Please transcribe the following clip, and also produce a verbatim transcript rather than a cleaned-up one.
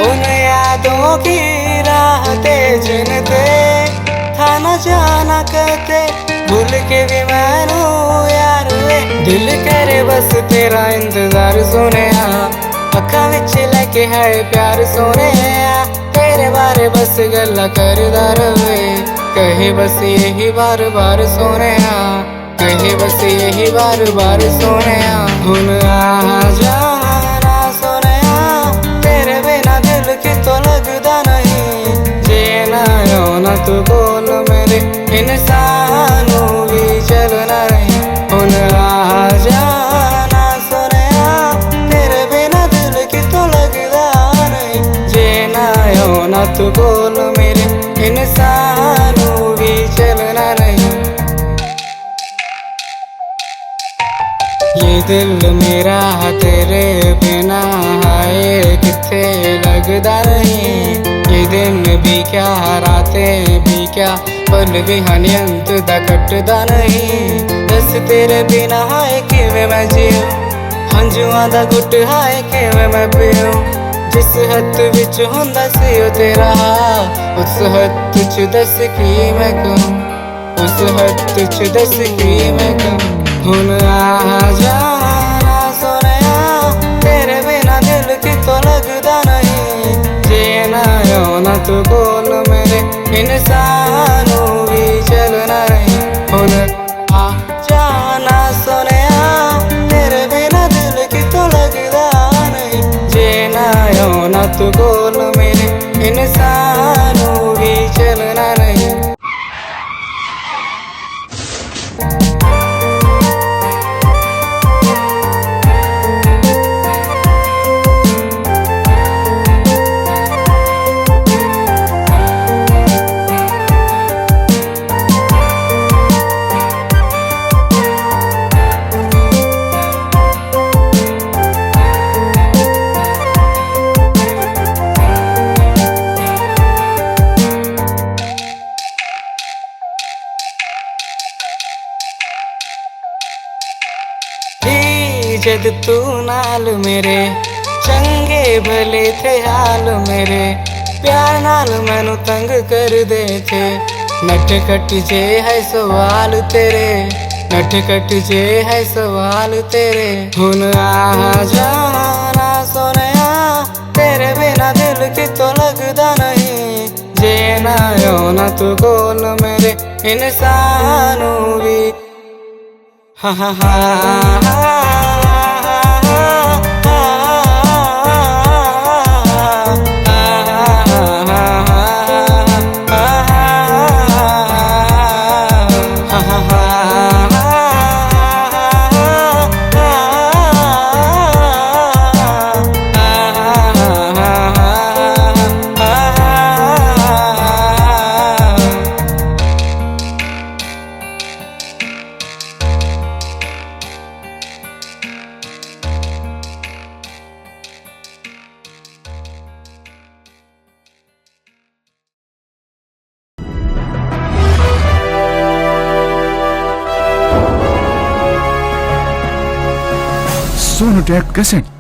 उन यादों की राहते जिनते था न जाना कहते, भूल के भी मैनू यार वे। दिल करे बस तेरा इंतजार सोने, अखा विच लेके है प्यार सोने, तेरे बारे बस गल्ला करदा रहे। कहे बस यही बार बार सोने, कहे बस यही बार बार सोने। हुन आ जाना सोने, तेरे बिना दिल की तो लगदा नहीं। जे ना हो ना तू बोल मेरे, इंसानों भी चलना नहीं। हुन आ जाना सोने, तेरे बिना दिल की तो लगदा नहीं। जे ना हो ना तू बोल मेरे, इंसानों भी चलना नहीं। ये दिल मेरा तेरे बिना हाय किथे लगदा नहीं। ये दिन भी क्या, रातें भी क्या, पल भी हनियंत दा कटदा नहीं। दस तेरे बिना हाय किवें मैं जीऊं, हंजुआं दा घुट हाय किवें मैं पीऊं। जिस हद विच हुंदा सी ओ तेरा, उस हद विच दस की मैं कहूं, उस हद विच दस की मैं कहूं। हुन आ जाना सोने, तेरे बिना दिल की तो लगदा नहीं। जे ना हो ना तू बोल मेरे, इंसानों भी चलना नहीं। हुन आ जाना सोने, तेरे बिना दिल की तो लगदा नहीं। जे ना हो ना तू बोल मेरे, इंसानों भी चलना नहीं। थी जद तू नाल मेरे, चंगे भले थे हाल मेरे, प्यार नाल मैनू तंग कर दे थे। नट कट जे है सवाल तेरे, नट कट जे है सवाल तेरे। हुन आ जाना सोने, तेरे बिना दिल की तो लगदा नहीं। जे ना हो ना तू बोल मेरे, इंसानों भी। हा हा हा। Sonotech cassette।